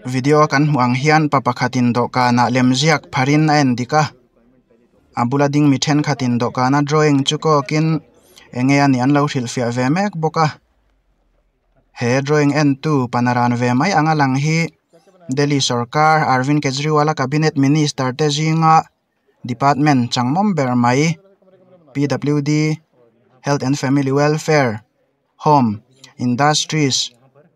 Video a kan hmuh ang hian pa pakhatin dawhkanah lemziak pharin a en dik a a bula ding mi thenkhatin dawhkana drawing chu kawkin eng nge a nih an lo hrilhfiah ve mek bawk a he drawing en tu panaran ve mai anga lang hi Delhi sawrkar Arvind Kejriwal a cabinet minister te zinga department changmawm ber mai P W D health and family welfare home industries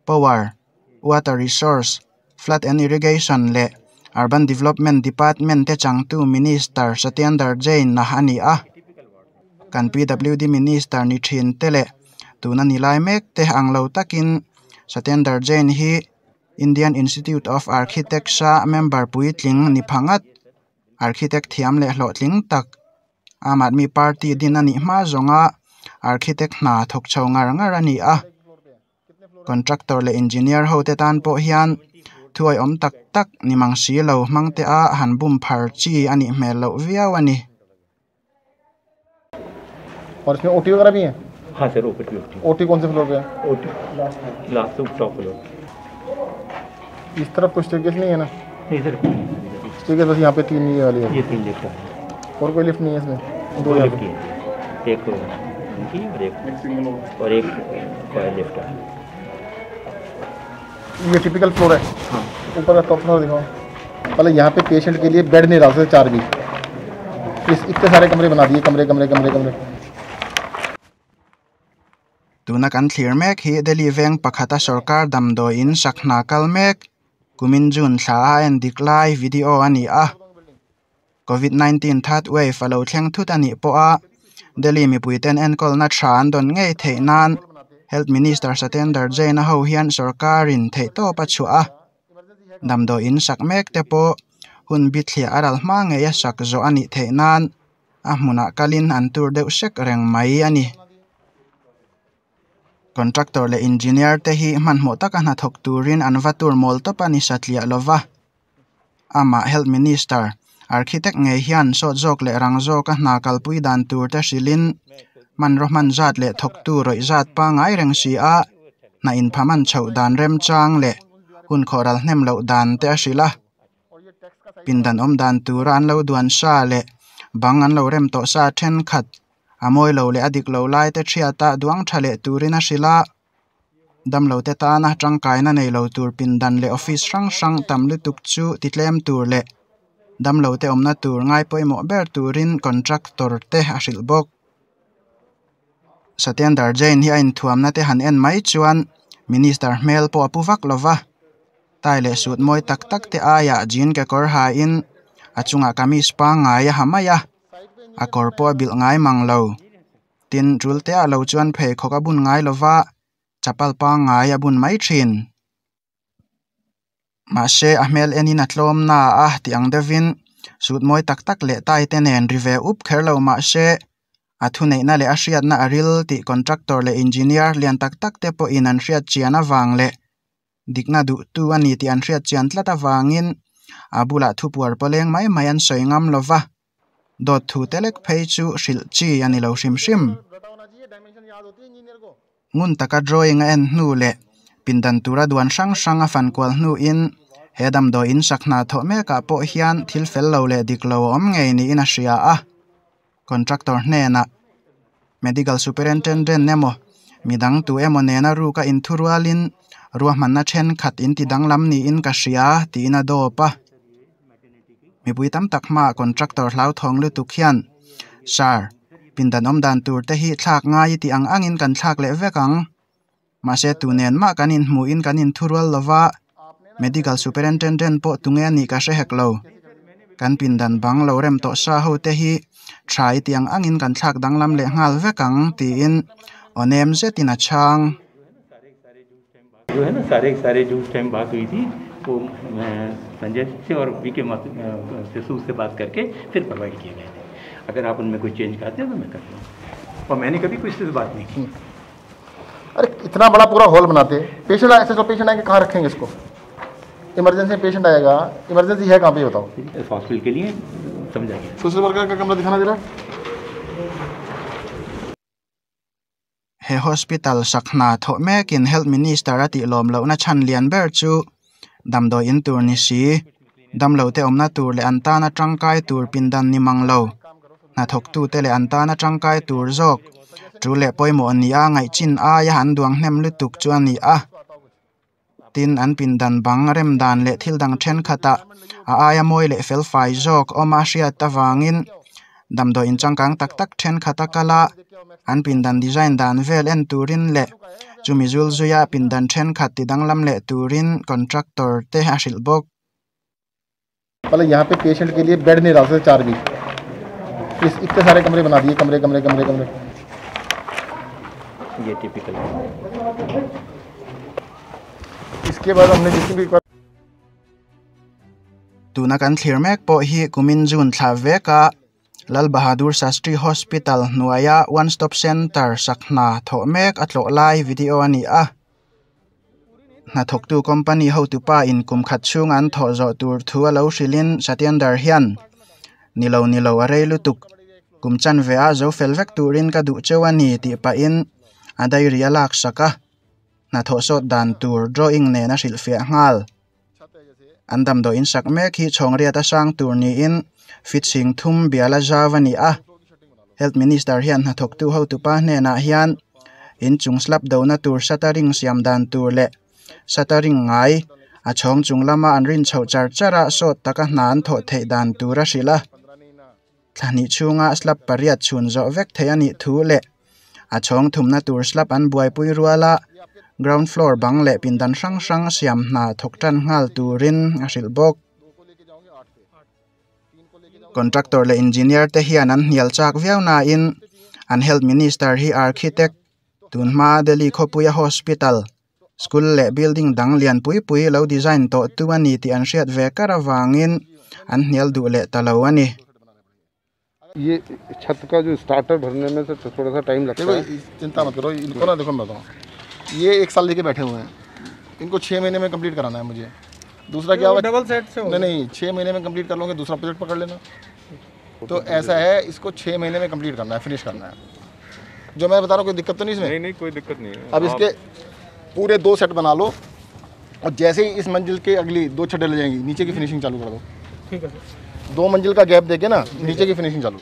power water resource flood and irrigation leh urban development department te changtu minister Satyendar Jain a ani a kan P W D minister ni thin te leh tuna ni lai mek te ang lo takin Satyendar Jain hi Indian Institute of Architects a member puitling ni phangat architect thiam leh hlawhtling tak Aam Aadmi Party din anih hma zawnga architect hna thawk chho ngar ngar a ni a contractor leh engineer ho te tan pawh hian thuai awm tak tak ni mang si lo hmang te a han bum phar chi a nih hmel loh viau a ni. और इसमें OT वगैरह भी है हाँ sir OT भी OT कौन से फ्लोर पे है OT last top floor इस तरफ कुछ स्टेयरकेस नहीं है ना नहीं सर स्टेयरकेस बस यहाँ पे तीन ये वाली है ये तीन लिफ्ट है और कोई लिफ्ट नहीं है इसमें दो दो यहाँ लिफ्ट पे ही है एक उनकी और एक और एक कॉयल लिफ्ट है ये टिपिकल फ्लोर है हाँ ऊपर का टॉप फ्लोर दिखाओ पहले यहाँ पे पेशेंट के लिए बेड नहीं डाल सकते चार भी इस इतने सारे कमरे बना दिए कमरे कमरे कमरे कमरे Tuna kan thlir mek hi Delhi veng pakhata sarkar damdawiin sakhna kal mek kumin June thla a en dik lai video a ni a covid 19 third wave a lo thleng thut a nih pawh a Delhi mipui ten enkawl na tha an dawn ngei theih nan health minister Satyendar Jain a ho hian sarkarin theih tawp a chhuah a damdawiin sak mek te pawh hun bithliah a ral hma ngei a sak zawh a nih theih nan a hmunah kalin an tur deuh sek reng mai a ni. Contractor leh engineer te hi hmanhmawh taka hnathawk turin an va tur mawl tawp a ni satliah lova amah health minister architect ngei hian sawt zawk leh rang zawka hna kalpui dan tur te hrilhin hmanraw hman zat leh thawk tu rawih zat pangai reng si a hna inphaman chhoh dan remchang leh hun khawhral hnem loh dan te a hrilh a pindan awm dan tura an lo duan sa leh bang an lo rem tawh sa thenkhat a mawi lo leh a dik lo lai te thiata duang tha leh turin a hrilh a damlo te tana tangkaina nei lo tur pindan leh office hrang hrang tam lutuk chu ti tlem tur leh damlo te awmna tur ngai pawimawh ber turin contractor te a hrilh bawk. Satyendar Jain hi a inthuamna te han en mai chuan minister hmel pawh a pu vak lova tai leh sut mawi tak tak te aiah jean kekawr hain a chungah kamis pangngai a ha mai a a kawr pawh a bilh ngai mang lo tin tul te ah lo chuan pheikhawk a bun ngai lova chapal pangngai a bun mai thin mahse a hmel enin a tlawm na a ti ang deuhin sut mawi tak tak leh tai te nen ri ve up kher lo mahse a thu neihna leh a hriatna a ril tih contractor leh engineer lian tak tak te pawhin an hriat chian avang leh dikna duh tu a ni tih an hriat chian tlat avangin a bulah thupuar pawleng mai mai an sawi ngam lova dawt thu te lek phei chu hrilh chi a ni lo hrim hrim. Ngun taka drawing a en hnu leh pindan tura duan hrang hrang a fan kual hnuin he damdawiin sakhna thawh mekah pawh hian thil fel lo leh dik lo a awm ngei niin a hria a contractor hnenah medical superintendent emaw midang tu emaw nena ruka inthurualin ruahmanna thenkhat in ti danglam niin ka hria tiin a dawp a mipui tam tak hmaah contractor hlauthawng lutuk hian sir pindan awm dan tur te hi thlak ngai tih ang angin kan thlak leh vek ang mahse tu nen mah kan inhmuhin kan inthurual lova medical superintendent pawh tunge a nih ka hre hek lo kan pindan bang lo rem tawh sa ho te hi tha i tiang angin kan thlak danglam leh nghal vek ang tiin aw nem zetin a chhang. जो है ना सारे सारे जो उस टाइम बात हुई थी वो मैं संजय से और we के सिसु से बात करके फिर प्रोवाइड किए गए थे। अगर आप उनमें कोई चेंज करते हैं तो मैं कर दूँ और मैंने कभी किसी से बात नहीं की। अरे इतना बड़ा पूरा हॉल बनाते पेशेंट ऐसे तो पेशेंट आएंगे कहाँ रखेंगे इसको? इमरजेंसी में पेशेंट आएगा, इमरजेंसी है कहाँ पे बताओ? इस हॉस्पिटल के लिए समझा गया। सोशल वर्कर का कमरा दिखाना जरा। He hospital sak hna thawh mekin health minister a tih lawm lohna chhan lian ber chu damdawi in tur ni si, damlo te awmna tur leh an tana tangkai tur pindan ni mang lo, hnathawktu te leh an tana tangkai tur zawk tul leh pawimawh ni a ngaihchin aia an duang hnem lutuk chu a ni a. Tin, an pindan bang rem dan leh thil dang thenkhatah a aia mawi leh fel fai zawk awm a hriat avangin damdawi in changkang tak tak thenkhat a kal a, an pindan design dan vel en turin leh chumi zul zuia pindan thenkhat ti danglam leh turin contractor te a hrilh bawk. मतलब यहाँ पे patient के लिए bed नहीं डाल सकते चार भी, इस इतने सारे कमरे बना दिए, कमरे कमरे कमरे कमरे। ये टिपिकल। इसके बाद हमने जितनी भी Tuna kan thlir mek pawh hi kumin June thla veka Lal Bahadur Shastri Hospital hnuaia One Stop Centre sak hna thawh mek a tlawh lai video a ni a. Hnathawktu company hotupa in kum khat chhung an thawh zawh tur thu a lo hrilhin Satyendar hian nilo nilo a rei lutuk kum chanve a zo fel vek turin ka duh cheu a ni tih pahin a diary a lak sak a. Hnathawh sawt dan tur drawing nen a hrilhfiah nghal. An damdawi in sak mek hi chhawng riat a sang tur niin fit sing thum bial a zau a ni a. Health Minister hian hnathawktu hotupa hnenah hian inchung slab dona tur shuttering siam dan tur leh shuttering ngai a chhawng chung lama an rin chhoh char char a sawt taka hna an thawh theih dan tur a hrilh a. Thlahnih chhunga slab pariat chhun zawh vek theih a nih thu leh a chhawng thumna tur slab an buaipui rual a ground floor bang leh pindan hrang hrang siam hna thawk tan nghal turin a hrilh bawk. Contractor leh engineer te hian an hnial chak viau nain an health minister hi architect tunhma Delhi khawpuia hospital school leh building dang lian pui pui lo design tawh tu a ni tih an hriat ve kar avangin an hnial duh leh ta lo a ni. ये छत का जो starter भरने में से थोड़ा सा टाइम लगता है। चिंता मत करो, इनको ना देखो मैं बताऊँ, ये एक साल लेके बैठे हुए हैं, इनको 6 महीने में कंप्लीट कराना है मुझे। दूसरा क्या होगा, डबल सेट से नहीं नहीं 6 महीने में कंप्लीट कर लोगे, दूसरा प्रोजेक्ट पकड़ लेना। तो ऐसा है, इसको 6 महीने में कंप्लीट करना है, फिनिश करना है। जो मैं बता रहा हूँ कोई दिक्कत तो नहीं इसमें? नहीं नहीं कोई दिक्कत नहीं है। अब इसके पूरे 2 सेट बना लो और जैसे ही इस मंजिल के अगली 2 छतें ले जाएंगी, नीचे की फिनिशिंग चालू कर दो। ठीक है सर। 2 मंजिल का गैप देके ना नीचे की फिनिशिंग चालू।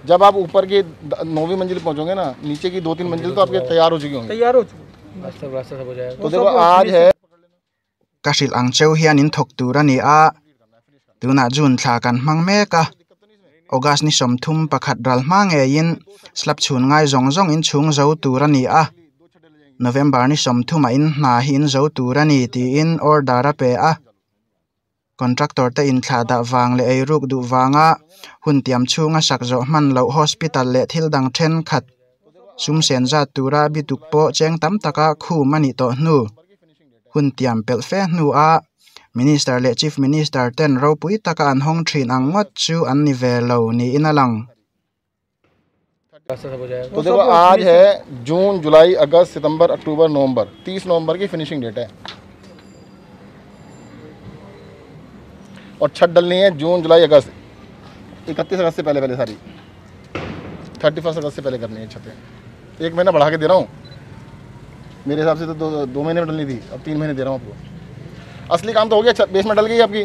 जब आप ऊपर की 9वीं मंजिल पहुंचोगे ना, नीचे की 2-3 मंजिल तो आपके तैयार हो चुकी होंगी। तैयार हो चुकी, रास्ता सब हो जाएगा। तो देखो आज है ka hrilh ang cheu hian in thawk tur a ni a, tunah June thla kan hmang mek a, August ni 31 ral hma ngeiin slab chhun ngai zawng zawng in chhung zo tur a ni a, November ni 30 ah in hna hi in zo tur a ni tiin order a pe a. Contractor te in thla dah vang leh ei ruk duh wanga hun tiam chhunga sak zawh hman loh hospital leh thil dang thenkhat sum sen zat tura bituk pawh cheng tam taka khum a nih tawh hnu hun tiam pelh fe hnu a minister leh chief minister ten ropui taka an hawng thin ang ngawt chu an ni ve lo niin a lang. तो देखो आज है जून जुलाई अगस्त सितंबर अक्टूबर नवंबर, 30 नवंबर की finishing date है और छत डलनी है जून जुलाई अगस्त, 31 अगस्त से पहले पहले सारी, 31 अगस्त से पहले करनी है छतें। 1 महीना बढ़ा के दे रहा हूँ, मेरे हिसाब से तो 2 महीने में डलनी थी, अब 3 महीने दे रहा हूँ आपको। असली काम तो हो गया, छत बेसमेंट डल गई आपकी,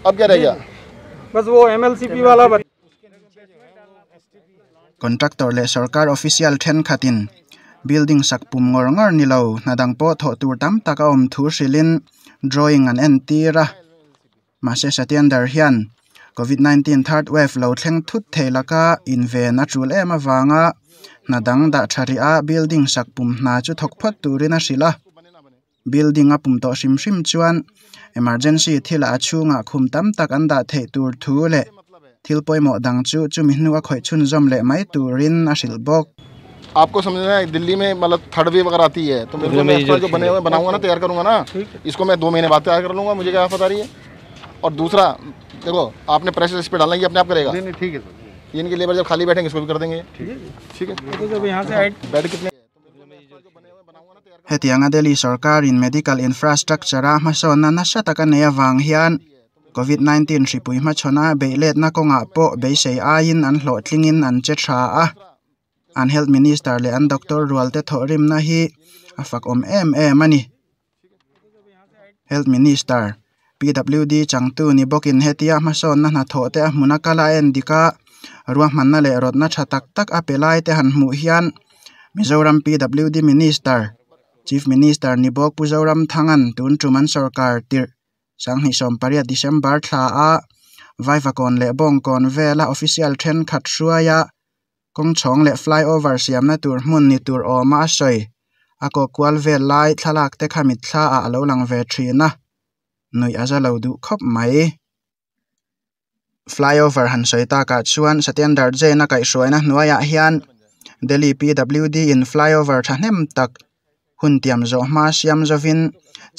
अब क्या रह गया? बस वो MLCP वाला। Contractor leh sarkar official thenkhatin building sak pum ngawr ngawr ni lo hnadang pawh thawh tur tam tak a awm thu hrilhin drawing an en tir a. Mahse Satyendar hian COVID-19 third wave lo thleng thut thei laka inven a tul em awanga hnadang dah thari a building sak pum hna chu thawk phawt turin a hrilh a. Building a pum tawh hrim hrim chuan emergency thil a chhungah khum tam tak an dah theih tur thu leh thil pawimawh dang chu chumi hnu a khawih chhun zawm leh mai turin a hrilh bawk. आपको समझना है दिल्ली में मतलब third wave अगर आती है तो मेरे को मैं जो बने हुए बनाऊंगा ना, तैयार करूंगा ना, इसको मैं 2 महीने बाद तैयार कर लूँगा, मुझे क्या आफत आ रही है। और दूसरा देखो आपने प्रेशर इस पर डालना, ये अपने आप करेगा। नहीं ठीक है सर, इनकी लेबर जब खाली बैठेंगे इसको भी कर देंगे। ठीक है, तो यहाँ से बेड कितने hetianga Delhi sarkarin medical infrastructure a hmasawnna nasa taka nei awang hian COVID-19 hripui hmachhawna beihletna kawngah pawh beisei aiin an hlawhtlingin an che tha a. An health minister leh an doctor rual te thawhrimna hi a fak awm em em a ni. Health minister PWD changtu ni bawkin hetia hmasawnna hnathawh te a hmun a kal a en dik a, ruahmanna leh rawtna tha tak tak a pe lai te han hmuh hian Mizoram PWD minister Chief Minister ni bawk Pu Zoramthanga'n tun tum an sorkar tirh Sanghnih 18 December thla a Vaivakawn leh Bawngkawn vela official thenkhat hruaia kawngchhawng leh flyover siamna tur hmun ni tur awma a sawi. A kaw kual vel lai thlalak te kha mitthla ah a lo lang ve thin a, nuih a za lo duh khawp mai. Flyover han sawi takah chuan Satyendar Jain a kaihhruaina hnuaiah hian Delhi PWD in flyover thahnem tak hun tiam zawh hma siam zawin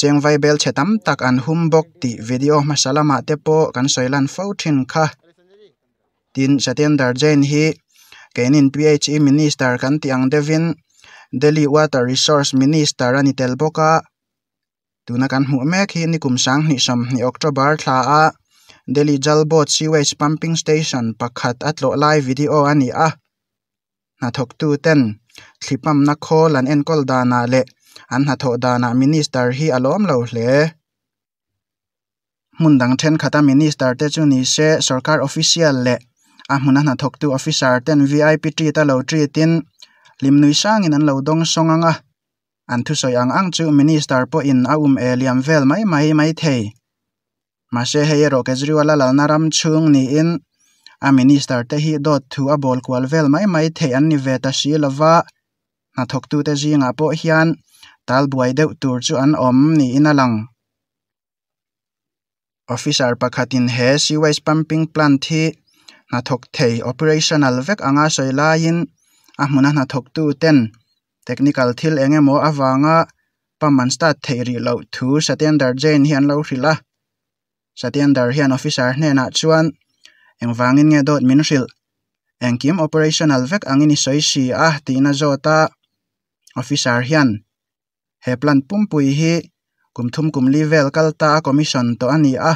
cheng vaibel chhe tam tak an hum bawk tih video hmasa lamah te pawh kan sawi lan fo thin kha. Tin, Satyendar Jain hi keinin PHE Minister kan tih ang deuhin Delhi Water Resource Minister a ni tel bawk a. Tuna kan hmuh mek hi nikum 2020 October thla a Delhi Jal Board Sewage Pumping Station pakhat a tlawh lai video a ni a. Hnathawktu ten thli pump na khawl an enkawl danah leh an hnathawh danah Minister hi a lawm lo hle. Hmun dang thenkhat a Minister te chu ni se sorkar official leh a hmuna hnathawktu officer ten vip treat a lo treat in hlimnui sangin an lo dawng sawng ang a. An thusawi ang ang chu Minister pawhin a um e liam vel mai mai mai thei. Mahse hei erawh Kejriwal a lalna ram chhung niin a Minister te hi dawt thu a bawl kual vel mai mai theih an ni ve ta si lova, hnathawktute zingah pawh hian tal buai deuh tur chu an awm niin a lang. Officer pakhatin he sewage pumping plant hi hnathawk thei operational vek anga sawi laiin a hmuna hnathawktu ten technical thil eng emaw avanga pump an start theih rih loh thu Satyendar Jain hi an lo hrilh a. Satyendar hian officer hnenah chuan engvangin nge dawt min hrilh? Engkim operational vek angin i sawi si a tiin a zawt a. Officer hian He plant pumpui hi kum thum kum li vel kal ta a commission tawh a ni a,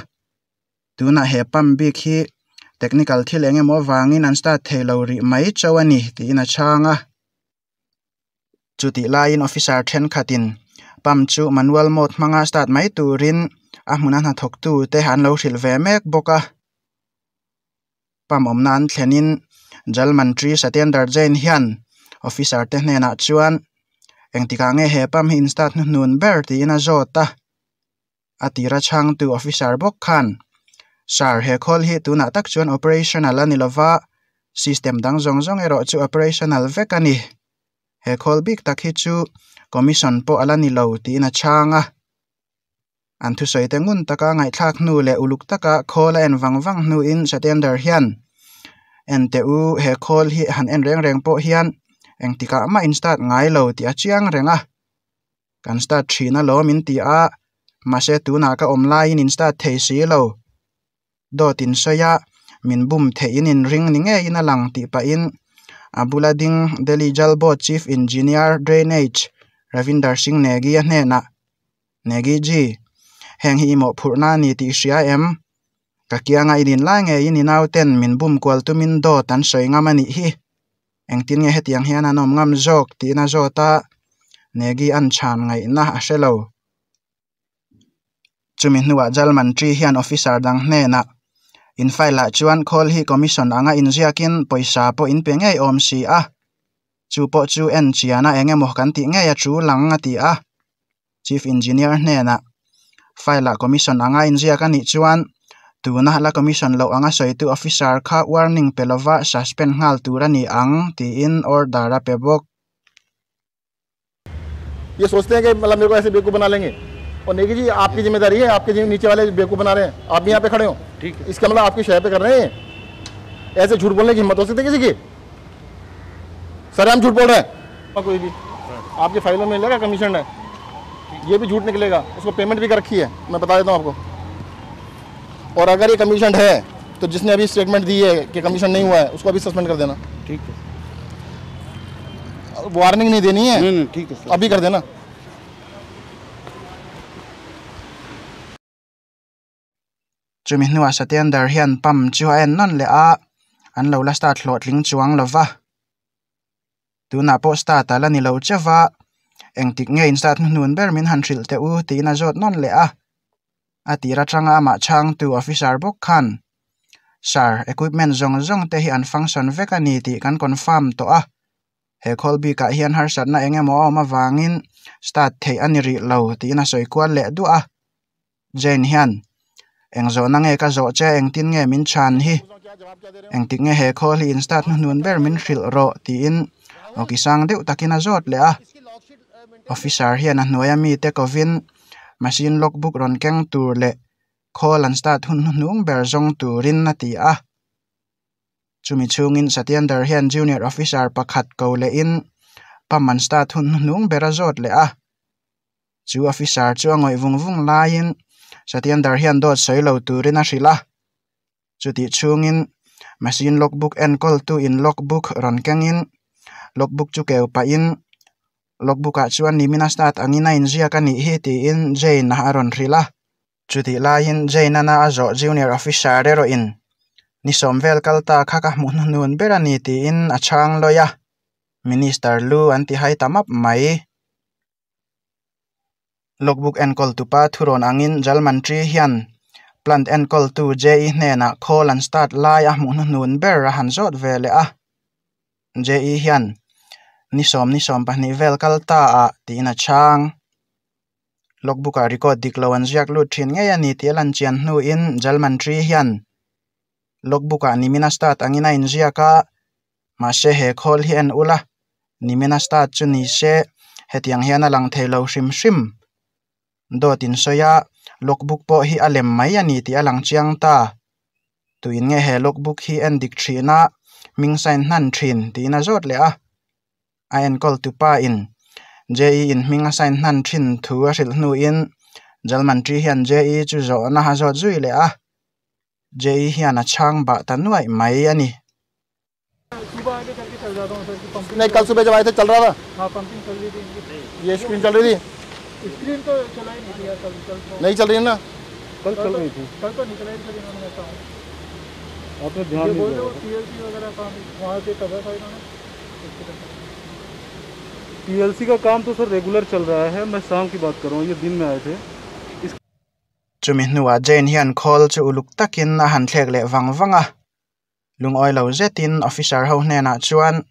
tunah he pump bik hi technical thil eng emaw avangin an start thei lo rih mai chauh a ni tiin a chhang a. Chutih laiin officer thenkhatin pump chu manual mode hmanga start mai turin a hmuna hnathawktu te an lo hrilh ve mek bawk a. Pump awmna an thlenin Jal Mantri Satyendar Jain hian officer te hnenah chuan engtikah nge he pump hi in start hnuhnun ber tiin a zawt a. A tira chhangtu officer bawk khan Sir, he khawl hi tunah tak chuan operational a ni lova, system dang zawng zawng erawh chu operational vek a ni. He khawl bik tak hi chu commission pawh a la ni lo tiin a chhang a. An thusawi te ngun taka ngaihthlak hnu leh uluk taka khawl a en vang vang hnuin Satyendar hian, En teh u, he khawl hi han en reng reng pawh hian engtikah mah in start ngai lo tih a chiang reng a. Kan start thin alawm in ti a, mahse tunah ka awm laiin in start thei si lo. Dawt in sawi a, min bum theih in inring ni ngeiin a lang tih pahin a bula ding Delhi Jal Board Chief Engineer Drainage Ravinder Singh Negi a hnenah Negi ji, heng hi i mawhphurhna a ni tih i hria em? Ka kianga i din lai ngeiin i nauten min bum kual tumin dawt an sawi ngam a nih hi. Engtin nge hetiang hian an awm ngam zawk tiin a zawt a, Negi an chhan ngaihna a hre lo. Chumi hnuah Jal Mantri hian officer dang hnenah, In file ah chuan khawl hi commission anga inziakin pawisa pawh in pe ngei awm si a, chu pawh chu en chian a eng emaw kan tih ngei a tul ang a ti a. Chief Engineer hnenah file ah commission anga inziak a nih chuan tuna la commission loh anga sawitu officer kha warning pe lova suspend nghal tur a ni ang tiin order a pe bawk. ये सोचते हैं कि मतलब मेरे को ऐसे बेवकूफ़ बना लेंगे और नेगी जी आपकी जिम्मेदारी है आपके नीचे वाले बेवकूफ़ बना रहे हैं आप भी यहाँ पे खड़े हो ठीक है इसका मतलब आपकी शहर पे कर रहे हैं ऐसे झूठ बोलने की हिम्मत हो सकती है किसी की सर हम झूठ बोल रहे हैं कोई भी आपकी फाइलों में मिलेगा कमीशन है ये भी झूठ निकलेगा उसको पेमेंट भी कर रखी है मैं बता देता हूँ आपको और अगर ये कमीशन है तो जिसने अभी स्टेटमेंट दी है कि कमीशन नहीं हुआ है उसको अभी सस्पेंड कर देना ठीक है वार्निंग नहीं देनी है नहीं नहीं ठीक है सर अभी कर देना Chumi hnuah Satyendar hian pump chu a en nawn leh a, an lo la start hlawhtling chuang lo va. Tunah pawh start a la ni lo chauh va, engtik nge in start hnuhnun ber min han hrilh teh u tiin a zawt nawn leh a. A tir atanga amah chhangtu officer bawk khan, Sir, equipment zawng zawng te hi an function vek a ni tih kan confirm tawh a. He khawl bikah hian harsatna eng emaw a awm avangin start theih a ni rih lo tiin a sawi kual leh duah a. Jane hian, Eng zawhna nge ka zawh che, engtin nge min chhan hi? Engtik nge he khawl hi in start hnuhnun ber min hrilh rawh tiin awki sang deuh takin a zawt leh a. Officer hian a hnuaia mite kovin machine logbook rawn keng tur leh khawl an start hun hnuhnung ber zawng turin a ti a. Chumi chhungin Satyendar hian junior officer pakhat ko lehin pump an start hun hnuhnung ber a zawt leh a. Chu officer chu a ngawih vung vung laiin Satyendar hian dawt sawi lo turin a hrilh a. Chutih chhungin machine logbook enkawltu in logbook rawn kengin logbook chu keu pahin logbook ah chuan nimina start angin a inziak a nih hi tiin Jane a rawn hrilh a. Chutih laiin Jane-ana a zawh junior officer erawhin ni sawm vel kal ta kha ka hmuh hnuhnun ber a ni tiin a chhang lawi a, Minister lu an ti hai ta map mai. Logbook enkawltupa thurawn angin Jal Mantri hian plant enkawltu JE hnenah khawl an start lai a hmuh hnuhnun ber a han zawt ve leh a. JE hian ni sawm ni 22 vel kal ta ah tiin a chhang. Logbook ah record dik lo an ziak lut thin ngei a ni tih a lan chian hnuin Jal Mantri hian logbook ah nimina start angin a inziak a, mahse he khawl hi en ula, nimina start chu ni se hetiang hian a lang thei lo hrim hrim. Dawt in sawi a, logbook pawh hi a lem mai a ni tih a lang chiang ta. Tuin nge he logbook hi en dik thin a, hming sign hnan thin tiin a zawt leh a. A enkawl tupa in JE in hming a sign hnan thin thu a hrilh hnuin Jal Mantri hian JE chu zawhna a zawt zui leh a. JE hian a chhang bah ta nuaih mai a ni. नहीं कल सुबह जब आए थे चल रहा था हाँ पंपिंग चल रही थी इनकी ये स्क्रीन चल रही थी स्क्रीन तो चलाई नहीं थी यार कल कल तो नहीं चल रही है ना कल चल रही थी कल तो नहीं चलाई थी सर इन्होंने ऐसा हूँ आपने ध्यान ये नहीं बोल रहे दिया हो पीएलसी वगैरह काम वहाँ से कर रहा था इन्होंने पीएलसी का काम तो सर रेगुलर चल रहा है मैं शाम की बात कर रहा हूँ ये दिन में आए थे Chumi hnuah Jane hian khawl chu uluk takin a han thlek leh vang vang a. Lungawi lo zetin officer ho hnenah chuan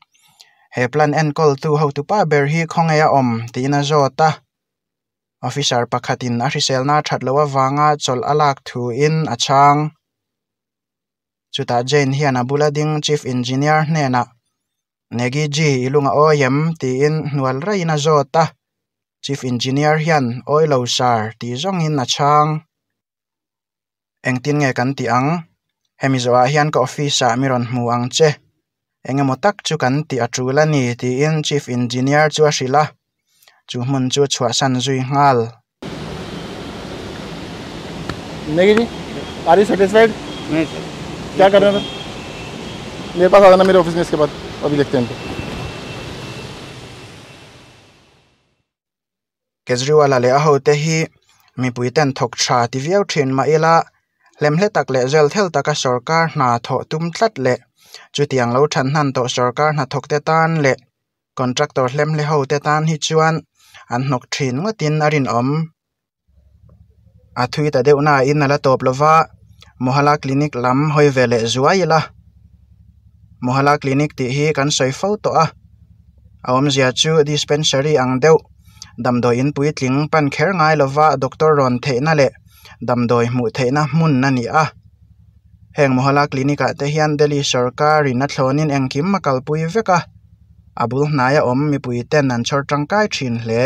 he plan enkawltu hotupa ber hi khawnge a awm tiin a zawt a. Officer pakhatin a hriselna that loh avanga chawlh a lak thuin a chhang. Chutah Jane hian a bula ding chief engineer hnenah Negi ji i lung a awi em tiin hnual raiin a zawt a. Chief engineer hian awi lo sir tih zawngin a chhang. Engtin nge kan tih ang? Hemi zawhah hian ka office ah mi rawn hmu ang che. Eng emaw tak chu kan tih a tul a ni tiin Chief Engineer chu a hrilh a, chu hmun chu a chhuahsan zui nghal. Negi ji, are you satisfied? नहीं sir क्या कर रहे हैं मेरे पास आ जाना मेरे ऑफिस में इसके बाद अभी देखते हैं इनको। Kejriwal-a leh a hote hi mipui ten thawk tha ti viau thin mah ila hlemhle tak leh zel thel taka sorkar hna thawh tum tlat leh chutiang lo than hnan tawh sorkar hnathawk te tan leh contractor hlemhle ho te tan hi chuan an hnawk thin ngawtin a rinawm. A thui ta deuh nain a la tawp lova Mohalla Clinic lam hawi ve leh zuai ila. Mohalla Clinic tih hi kan sawi fo tawh a, a awmzia chu dispensary ang deuh damdawi in puitling pan kher ngai lova doctor rawn theihna leh damdawi hmuh theihna hmun a ni a. Heng Mohalla Clinic ah te hian Delhi sarkar in a thlawnin engkim a kalpui vek a, a bul hnaia awm mipui ten an chhawr tangkai thin hle.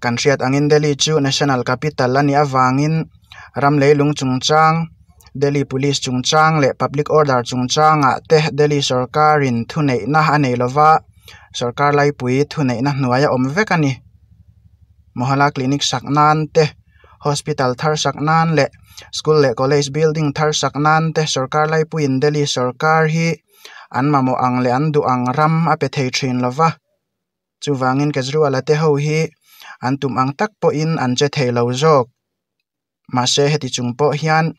Kan hriat angin Delhi chu National Capital a nih avangin ram leilung chungchang, Delhi Police chungchang leh Public Order chungchangah te Delhi sarkarin thuneihna a nei lova, sarkar laipui thuneihna hnuaia awm vek a ni. Mohalla Clinic sak nan te, Hospital thar sak nan leh School leh College building thar sak nan te sarkar laipuiin Delhi sarkar hi an mamawh ang leh an duh ang ram a pe thei thin lova. Chuvangin Kejriwal-a te ho hi an tum ang tak pawhin an che thei lo zawk. Mahse heti chung pawh hian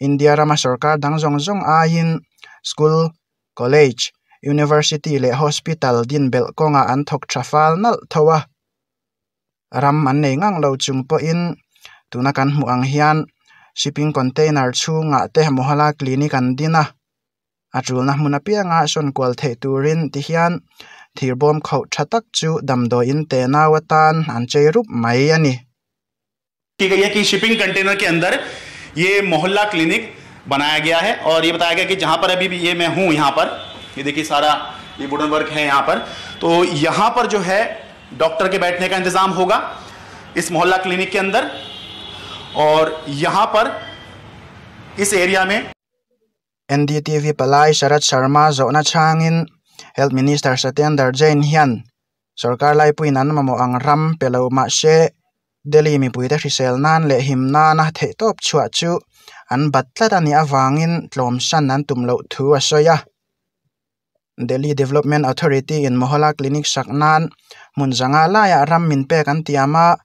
India rama sarkar dang zawng zawng aiin School, College, University leh Hospital din belh kawngah an thawk tha fal nalh tho a, ram an nei ngang lo chung pawhin tuna kan hmuh ang hian shipping container chhungah te Mohalla clinic an din a, a tulna hmun apianga sawn kual theih turin tihian thir bawm khauh tha tak chu damdawiin tenau atan an chei rup mai a ni. की गई है कि shipping container के अंदर ये मोहल्ला clinic बनाया गया है और ये बताया गया कि जहां पर अभी भी ये मैं हूं यहां पर ये देखिए सारा ये वुडन वर्क है यहां पर, तो यहां पर जो है डॉक्टर के बैठने का इंतजाम होगा इस मोहल्ला क्लिनिक के अंदर और यहां पर इस एरिया में NDTV palai Sharad Sharma zawhna chhangin Health Minister Satyendar Jain hian sorkar laipuiin an mamawh ang ram pe lo mah se Delhi mipuite hrisel nan leh him nana theihtawp chhuah chu an bat tlat a nih avangin tlawmsan an tum loh thu a sawi a. Delhi Development Authority in Mohalla Clinic sak nan hmun zanga laiah ram min pek an tiam a,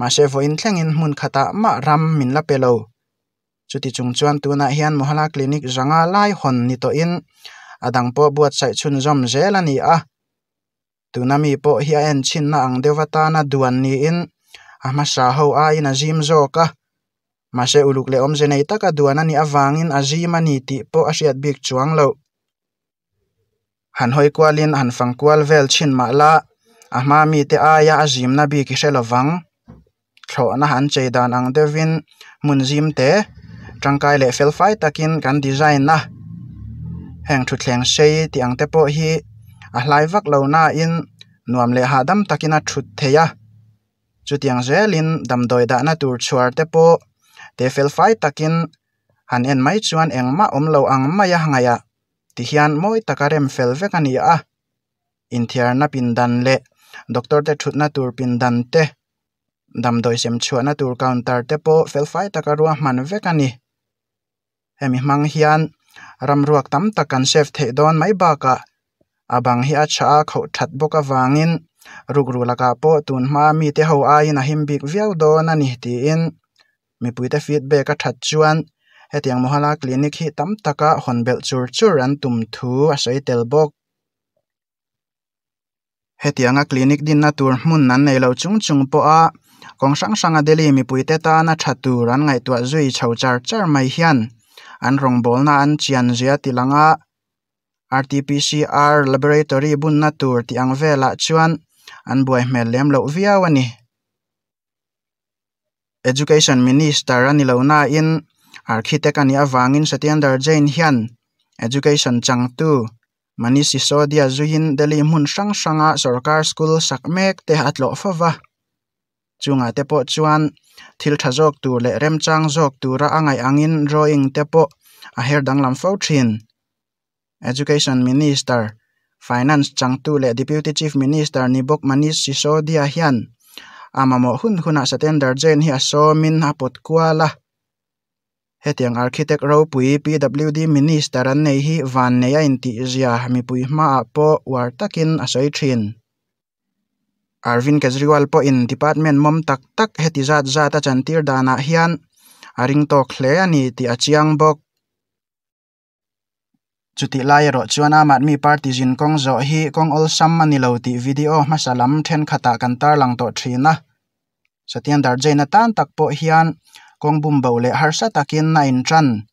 mahse vawiin thlengin hmun khatah mah ram min la pe lo. Chuti chung chuan tunah hian Mohalla Clinic zanga lai hawn ni tawhin a dang pawh buatsaih chhunzawm zel a ni a. Tuna mi pawh hi a en chhinna ang deuh atana duan niin a hmasa ho aiin a zim zawk a. Mahse uluk leh awmze nei taka duan a nih avangin a zim a ni tih pawh a hriat bik chuang loh. Han hawi kualin han fang kual vel chhin mah la, a hma mite aia a zimna bik i hre lovang. Thlawhna han chei dan ang deuhin hmun zim te tangkai leh felfai takin kan design a. Heng thutthleng sei tih ang te pawh hi a hlai vak lo nain nuam leh hahdam takin a thut thei a. Chutiang zelin damdawi dahna tur chhuar te pawh te felfai takin han en mai chuan engmah awm lo ang mai a ngaih ah tihian mawi taka rem fel vek a ni a. Inthiarna pindan leh doctor te thutna tur pindan te, damdawi sem chhuahna tur counter te pawh felfai taka ruahman vek a ni. Hemi hmang hian ramruak tam tak kan save theih dawn mai bakah a bang hi a tha a khauh that bawk avangin rukru lakah pawh tun hma mite ho aiin a him bik viau dawn a ni tiin mipuite feedback a that chuan hetiang Mohalla Clinic hi tam taka hawn belh chur chur an tum thu a sawi tel bawk. Hetianga clinic dinna tur hmun an nei lo chung chung pawha kawng hrang hranga Delhi mipuite tana tha tur an ngaihtuah zui chho char char mai hian an rawngbawlna an chian zia ti lang a, RTPCR laboratory bunna tur tih ang velah chuan an buai hmel lem loh viau a ni. Education Minister a ni lo nain architect a nih avangin Satyendar Jain hian Education changtu Manish Sisodia zuiin Delhi hmun hrang hranga sorkar school sak mek te a tlawh fo va. Chungah te pawh chuan thil tha zawk tur leh remchang zawk tura a ngaih angin drawing te pawh a her danglam fo thin. Education Minister, Finance changtu leh Deputy Chief Minister ni bawk Manish Sisodia hian a mamawh hun hunah Satyendar Jain hi a sawmin a pawt kual a. Hetiang architect ropui PWD Minister an nei hi van nei a intihzia mipui hmaah pawh uar takin a sawi thin. Arvind Kejriwal pawhin department mawm tak tak heti zat zat a chantir danah hian a ring tawk hle a ni tih a chiang bawk. Chutih lai erawh chuan Aam Aadmi Party zin kawng zawh hi kawng awlsam a ni lo tih video hmasa lam thenkhatah kan tarlang tawh thin a. Satyendar Jain atan tak pawh hian kawng bumbo leh harsa takin a intan.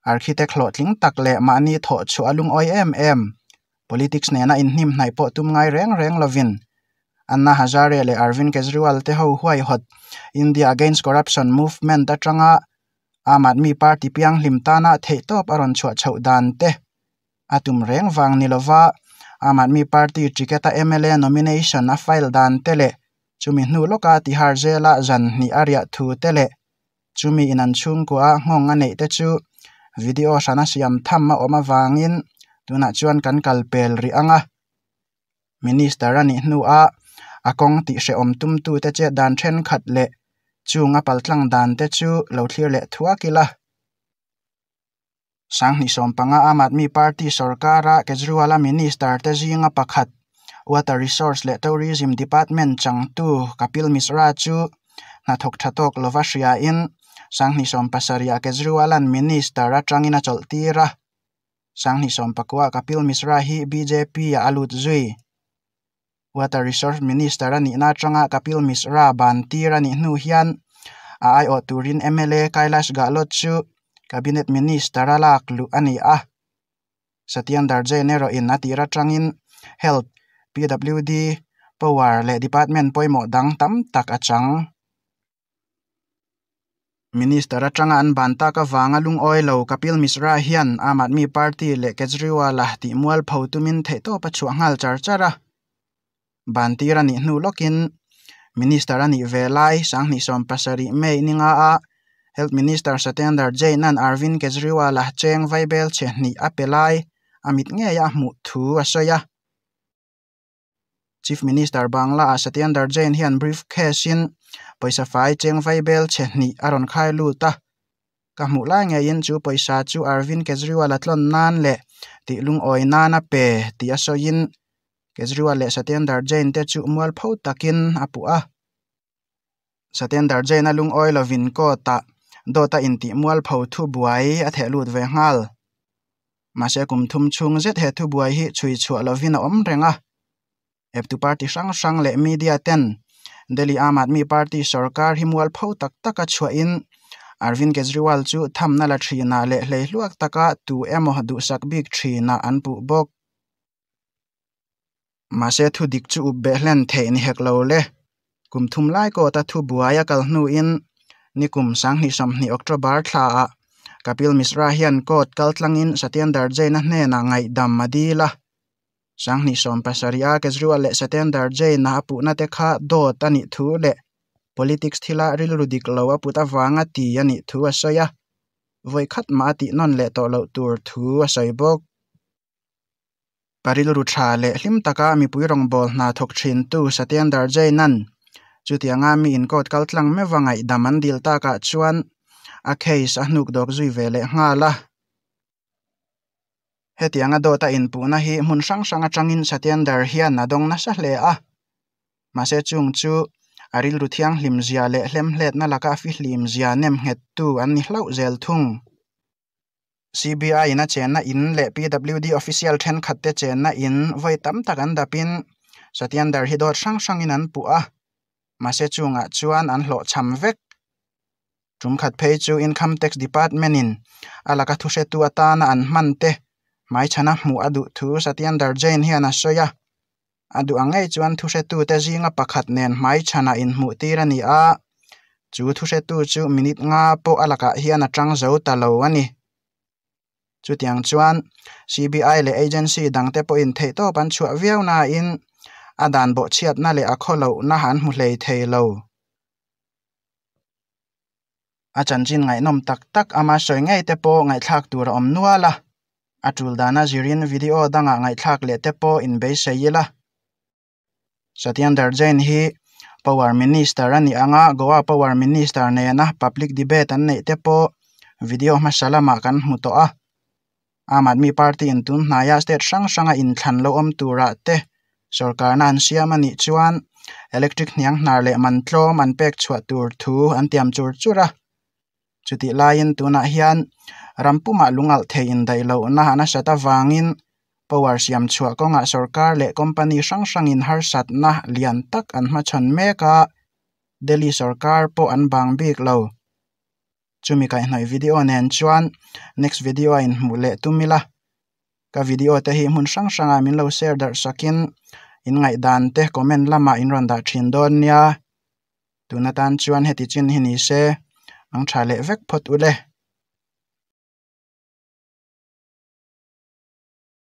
Architect hlawhtling tak leh mahni thawh chhuah a lungawi em em. Politics nena inhnim hnaih pawh tum ngai reng reng lovin Anna Hazare leh Arvind Kejriwal te ho huaihawt India Against Corruption Movement atanga Aam Aadmi Party pianghlim tana theihtawp a rawn chhuah chhoh dan te a tum reng vang ni lova Aam Aadmi Party ticket-a mla nomination a file dan te leh chumi hnu lawka Tihar Jail-a zan hnih a riah thu te leh chumi in an chhungkua nghawng a neih te chu video hrana siam tham a awm avangin tunah chuan kan kal pel rih ang a. Minister a nih hnuah a kawng tih hrehawm tumtute chet dan thenkhat leh chung a paltlang dan te chu lo thlir leh thuak ila. Sanghnih sawmpanga Aam Aadmi Party sorkara Kejriwal-a Minister te zinga pakhat Water Resource leh Tourism Department changtu Kapil Mishra chu hnathawk tha tawk lova hriain Sanghnih sawmpasarihah Kejriwal-a'n Minister atangin a chawlh tir a. 2019 Kapil Mishra hi BJP ah a lut zui. Water Resource Minister a nihna atanga Kapil Mishra ban tir a nih hnu hian a aiawh turin mla Kailash Gahlot chu Cabinet Minister a lak luh a ni a. Satyendar Jain erawhin a tir atangin Health, PWD, Power leh Department pawimawh dang tam tak a chang. Minister atanga an ban tak avanga lungawi lo Kapil Mishra hian Aam Aadmi Party leh Kejriwal-a tih mual pho tumin theihtawp a chhuah nghal char char a. Ban tir a nih hnu lawkin Minister a nih ve lai 2017 May ninga a Health Minister Satyendar Jain-a'n Arvind Kejriwal-a cheng vaibel chhe hnih a pe lai a mit ngei a hmuh thu a sawi a. Chief Minister Bangla-ah Satyendar Jain hian briefcase-in pawisa fai cheng vaibel chhe hnih a rawn khai lut a. Ka hmuh lai ngeiin chu pawisa chu Arvind Kejriwal-a tlawn nan leh tih lungawi nan a pe tih a sawiin Kejriwal leh Satyendar Jain te chu mualpho takin a puh a. Satyendar Jain-a lungawi lovin court-ah dawt a intih mualpho thubuai a theh lut ve nghal. Mahse kum thum chhung zet he thubuai hi chhui chhuah lovin a awm reng a. Eptu party hrang hrang leh media ten Delhi Aam Aadmi Party sorkar hi mualpho tak taka chhuahin Arvind Kejriwal chu thamna la thinah leh hleihluak taka tu emaw duhsak bik thinah an puh bawk. Mahse thu dik chu up beh hlen theih ni hek lo le. Kum thum lai kawta thu buai a kal hnuin nikum 2020 October thlaah Kapil Mishra hian court kal tlangin Satyendar Jain-a hnenah ngaihdam a dil a. 2017 a Kejriwal leh Satyendar Jain-a a puhna te kha dawt a nih thu leh politics thila rilru dik lo a put avanga ti a nih thu a sawi a. Vawi khat mah a tih nawn leh tawh loh tur thu a sawi bawk. Pa rilru tha leh hlim taka mipui rawngbâwl hna thawk thintu Satyendar Jain-a'n chutianga mi incourt kal tlang meuh a ngaihdam an dil takah chuan a case a hnuk dawk zui ve leh nghal a. Hetianga dawt a inpuhna hi hmun hrang hrang atangin Satyendar hian a dawng nasa hle a. Mahse chung chu a rilru thianghlim zia leh hlemhletna laka a fihlim zia nem nghettu an ni hlauh zel thung. CBI in a chenna in leh PWD official thenkhat te chenna in vawi tam tak an dapin Satyendar hi dawt hrang hrangin an puh a, mahse chungah chuan an hlawhchham vek. Tumkhat phei chu Income Tax Department in a laka thuhretu atana an hman te hmaichhana hmuh a duh thu Satyendar Jain hian a sawi a. A duh ang ngei chuan thuhretu te zinga pakhat nen hmaichhana inhmuh tir a ni a, chu thuhretu chu minute nga pawh a lakah hian a tang zo ta lo a ni. Chutiang chuan CBI leh agency dangte pawhin theihtawp an chhuah viau nain a dan bawhchhiatna leh a khawlohna an hmu hlei thei lo. A chanchin ngaihnawm tak tak ama sawi ngei te pawh ngaihthlak tur a awm nual a, a tul dana zirin video dangah ngaihthlak leh te pawh inbeisei ila. Satyendar Jain hi Power Minister a nih anga Goa Power Minister nena public debate an neih te pawh video hmasa lamah kan hmu tawh a. Aam Aadmi Party in tun hnaia state hrang hranga inthlan lo awm turah te sorkarna an siam a nih chuan electric hniang hnar leh man tlawm an pek chhuah tur thu an tiam chur chur a. Chutih laiin tunah hian ram pumah lungalh thei indaih lohna a nasat avangin power siam chhuah kawngah sorkar leh company hrang hrangin harsatna lian tak an hmachhawn mek a, Delhi sorkar pawh an bang bik lo. Chumi kaihhnawih video nen chuan next video a inhmuh leh tum ila. Ka video te hi hmun hrang hrangah min lo share darh sakin in ngaihdan te comment lamah in rawn dah thin dawn nia. Tun atan chuan heti chin hi ni se, ang tha leh vek phawt u le.